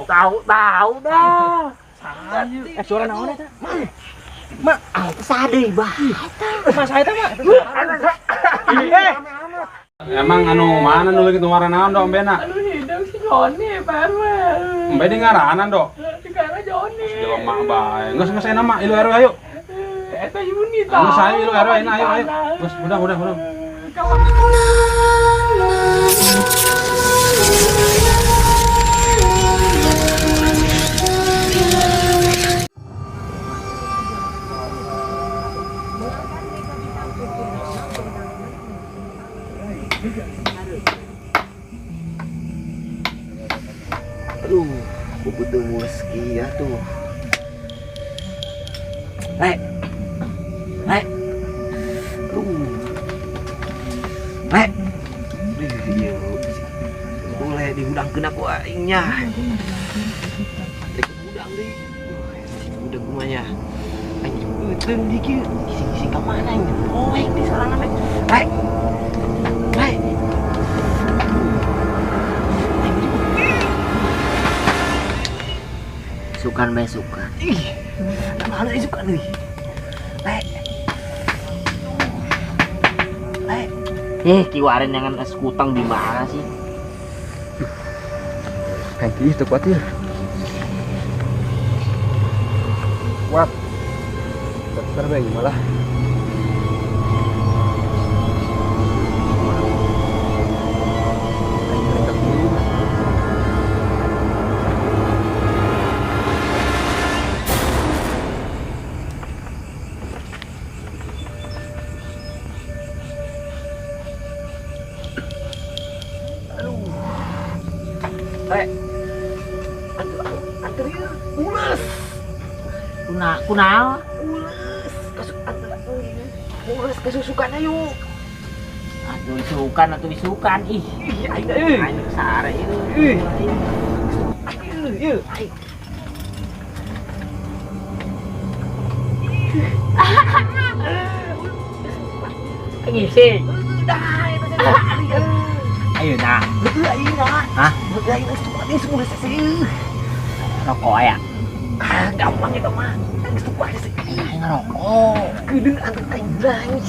Tahu tahu dah. Eh, suara naon eta? Mak, ah, sadih bah. Mas saya mak. Eh, Emang anu mana nu lagi warna naon, Dok, embena? Aduh, hidung si Joni, Pak RW. Embe di ngaranan, Dok. Sekarang Joni. Jelema bae. Geus geus enak mah ilu RW ayo. Eta Yuni tah. Anu saya ilu RW enak, ayo ayo. Geus udah udah. Aduh, aku butuh rezeki ya tuh. Rek. Rek. Aduh. Rek. Duh, iya. Boleh dihudangkeun aku aingnya. Rek hudang deui. Udah kumanya. Aing beuteung di kieu. Gising-gising ka mana aing? Poek di sarana rek. Rek. Rek. Sukan bae sukan. Ih, mana suka nih? Rek. Rek. Eh, kiwarin jangan es kutang di mana sih? Kaki itu kuat ya. Kuat. Dokter bae malah. Rek. Anter ieu. Ules. Kuna kunaon? Ules. Kasuk anter. Ules kasusukan ayo. Atuh isukan, atuh isukan. Ih, Ih, aing euy. aing sare ieu. Ih. Ieu, ieu, aing. Ngisi. Udah, itu sih. Ayo nah. Betul aing nah. Hah? Betul aing geus kuat ieu semua sih. Rokok ya? Ah, gampang itu mah. Geus kuat sih. Aing ngerokok. Kedeung anter aing berani.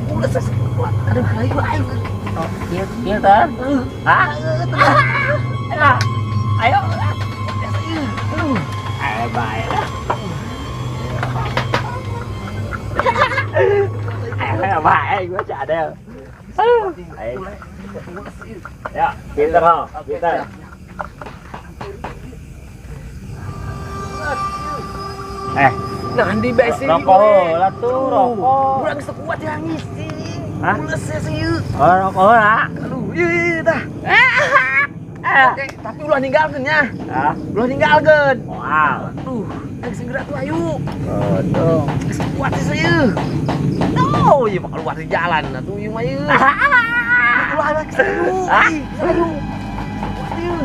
Ules sih kuat. Aduh, ayo aing. Oh, ieu ieu kan? Hah? Lah. Ayo. Aduh. Ayo bae lah. Ayo bae gua cadel. Ayo. Ya, pinter ho, pinter. Eh, Nah, di besi. rokok lah tuh, rokok. Kurang sekuat ya ngisi. Hah? Ules sih ieu. Oh, rokok lah. Aduh, ieu ieu tah. Oke, tapi ulah ninggalkeun nya. Hah? Ulah ninggalkeun. Wow. Aduh, ayo segera tuh ayo. Aduh. Geus kuat sih ieu. No, ieu mah keluar di jalan atuh ieu mah ieu. Ulah lah ayo. Ih, ayo. Kuat ieu.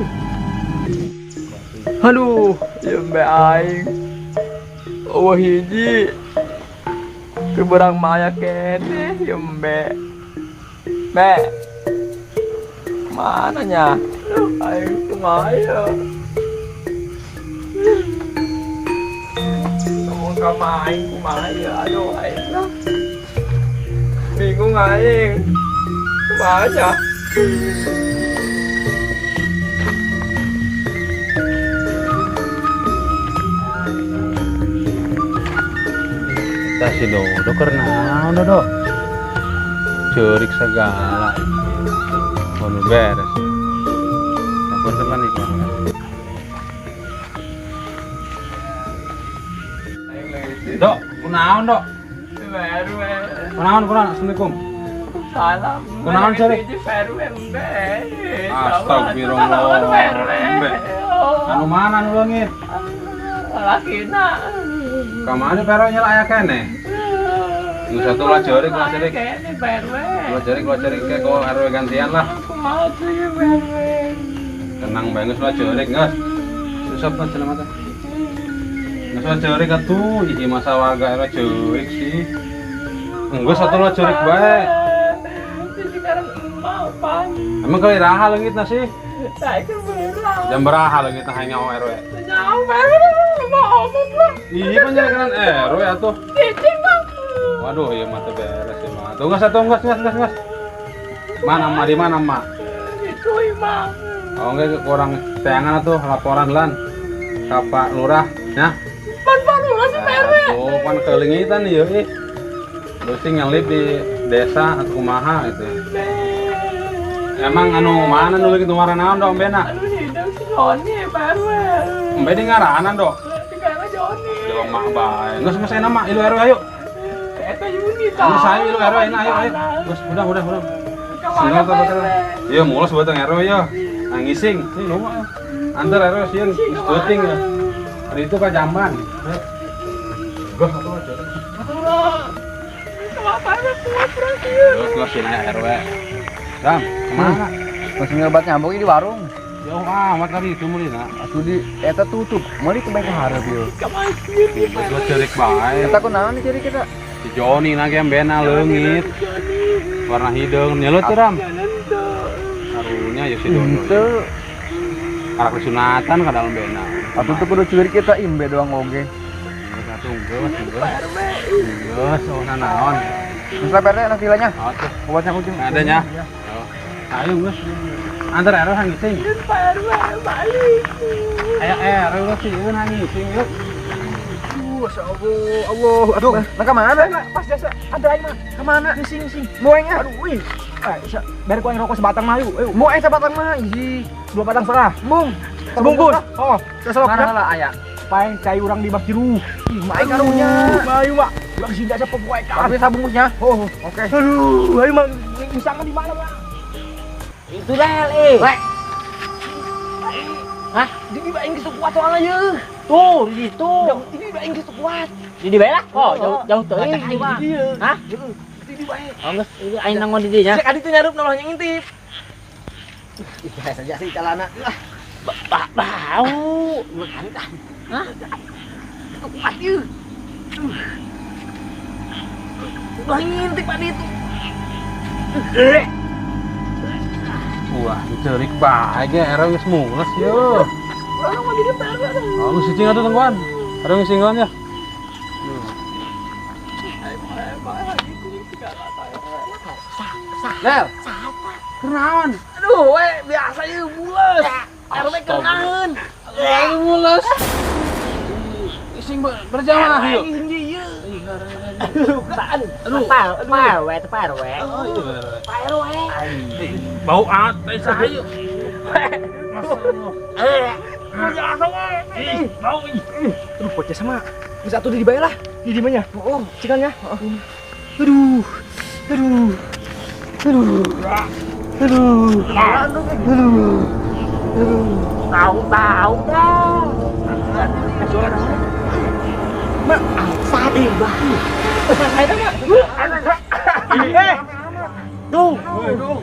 Aduh, ieu mbe aing. Eueuh hiji. Keberang maya keneh ieu mbe. Mbe. Mana nya? Aduh, aing kumaha ieu? Ngomong ka aing kumaha ieu? Aduh, aing lah. Bingung aing. Kumaha nya? Kita si Dodo keur naon, Dodo? Ceurik segala. Kono beres. Telepon teman nih, kono. Dok, kunaon, Dok? Kunaon, kunaon? Assalamualaikum. Salam. Kunaon, ceurik? Astagfirullah. Embe. Anu mana anu leungit? Lakina. Kamana peronya lah aya keneh? Nu satu lah ceurik, lah ceurik. Kene Pak RW. Lah ceurik ke kok RW gantian lah. Kumaha tuh ya Pak RW? Tenang bae geus lah ceurik geus. Susah lah cenah mata. Geus lah ceurik atuh, ih masa warga RW ceurik sih. Geus satu lah ceurik bae. Sekarang Mau pagi. Emang kali raha leungitna sih? Saya kan berah. Jam beraha leungitna hayang nyaho RW. Nyaho Pak RW mau omong lah. Iya panjenengan RW atuh. Cicing bang. Waduh, ieu mah teu beres ieu mah. Tuh geus atuh geus geus geus. Mana mak di mana mak? Itu imah. Oh enggak kurang teangan atuh laporan lan. Ka Pak Lurah nya. Pan Pak Lurah sih Pak RW. Oh, pan keuleungitan ieu ih. Terus nyelip di desa atau kumaha gitu. Emang anu mana nu leungit warna naon dong bena? Anu hidung si Joni Pak RW. Embe di ngaranan dong. Di Joni. Jelema bae. Geus geus enak mak ilu RW ayo. Eta Yuni tah. Geus ayo ilu RW enak ayo ayo. Geus udah. Kemana Pak RW? Iya mules buat RW ya. Ngising, sih lu mah. Antar RW sieun syuting ya. Hari itu ka jamban. Gah atuh aja. Kenapa RW kuat berarti? Terus geus sieun RW. Ram, kemana? Langsung nyebat nyambung di warung. Jauh amat kali itu meulina. Atuh di eta tutup. Meuli ke bae hareup ieu. Geus ceurik bae. Eta kunaon ceurik eta? Si Joni na ge ambena leungit. Warna hideung nyelut tuh Ram. Karunya ya si Dono. Henteu. Karak disunatan ka dalam bena. Atuh teu kudu ceurik kita imbe doang oge. Geus atuh geus geus. Geus oh naon. Geus lah PRT nanti nya. Oh tuh. Obatnya kucing. Ada nya. Ayo geus. Antar RW hangising. Pak RW balik. Aya RW sieun hangising yuk. Masyaallah, Allah. Aduh, nah ke mana? Pas jasa, ada aing mah. Ke mana? Ngising-ngising. Mau aing ah? Aduh, ih. Biar ku aing rokok sebatang mah yuk. Ayo. Mau aing sebatang mah, ih. 2,5 batang. Mung. Sebungkus. Oh, sesok. Mana lah aya? Paeng cai urang di bak jiru. Ih, mah aing karunya. Ayo, Mak. Urang sini aja popoe kan. Tapi sabungkusnya. Oh, oke. Aduh, ayo Mak, misalkan di mana, Mak? Itu dah, eh. Lek. Hah? Di aing geus kuat soalnya ye. Tuh, di situ. Ini aing geus kuat. Di bae lah. Oh, jauh jauh teuing aing mah. di dieu. Hah? Di dieu bae. Oh, geus ieu aing nangon di dieu nya. Cek adi teh nyarup noloh ngintip. Ih, saja sih calana. Bau. Hah? Kuat ieu. Udah ngintip adi itu. Wah, ceurik bae ge RW geus mules yeuh. Urang mah di depan. Oh, geus cicing atuh tungguan. Ada ngisingkeun ya. Lel. Kenaon? Aduh, we biasa ieu mules. RW kenaon? Mules. Ising berjamaah yuk. Aduh, Pak RW, Pak RW. Pak RW. Bau amat teh saha. Ih, bau ih. Aduh, bocah sama. Bisa atuh di dibayar lah. Di dimanya. Oh, cikannya. Aduh. Aduh. Aduh. Aduh. Aduh. Aduh. Tahu-tahu dah. Mak, sadih bah. Saya teh, Mak. Eh. Duh.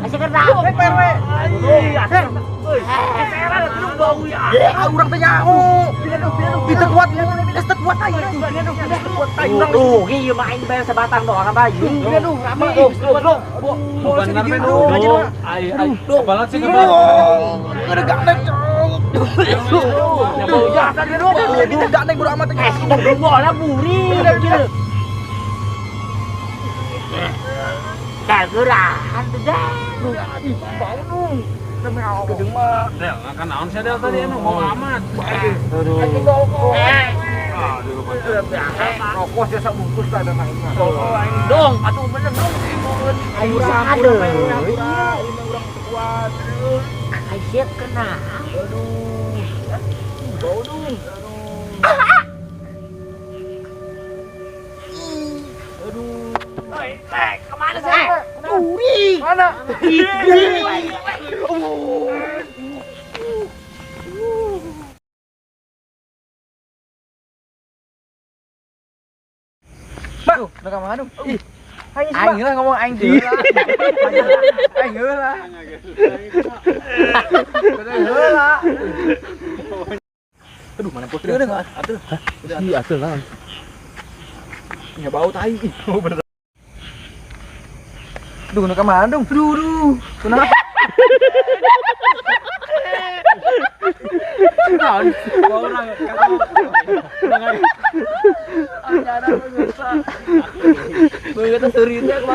Asik tahu. Eh, Pak RW. Eh, bau ya. Urang teh nyaho. Teu kuat, teu kuat aing. Teu kuat aing urang. Tuh, ieu mah aing bayar sebatang doang apa ieu. Aduh, rame. Bener men. Ai ai. Kebalat sih kebalat. Udah gak naik. Gak naik bodo amat. Eh, bola buri. Kagurahan tuh dah. Bau dong. Gedeng mah. Del, makan naon sih Del tadi emang bau amat. Aduh. Aduh, Rokok jasa bungkus lah dan aing mah. Dong, atuh bener dong. Aing Aduh. Urang kuat. Ai siap kena. Aduh. Bau dong. Aduh. Eh, kemana sih? Curi. Mana? Mak, udah ka mana? Ih. Aing Aing lah ngomong aing deui lah. Aing heula. Aing heula. Aduh, mana putri? Udah enggak? Atuh. Ih, atuh lah. Ya bau tai. Oh, bener. Duh, nu ka mana dong? Aduh, aduh. Kenapa? Orang. Acara pemirsa. Begitu seuri teh.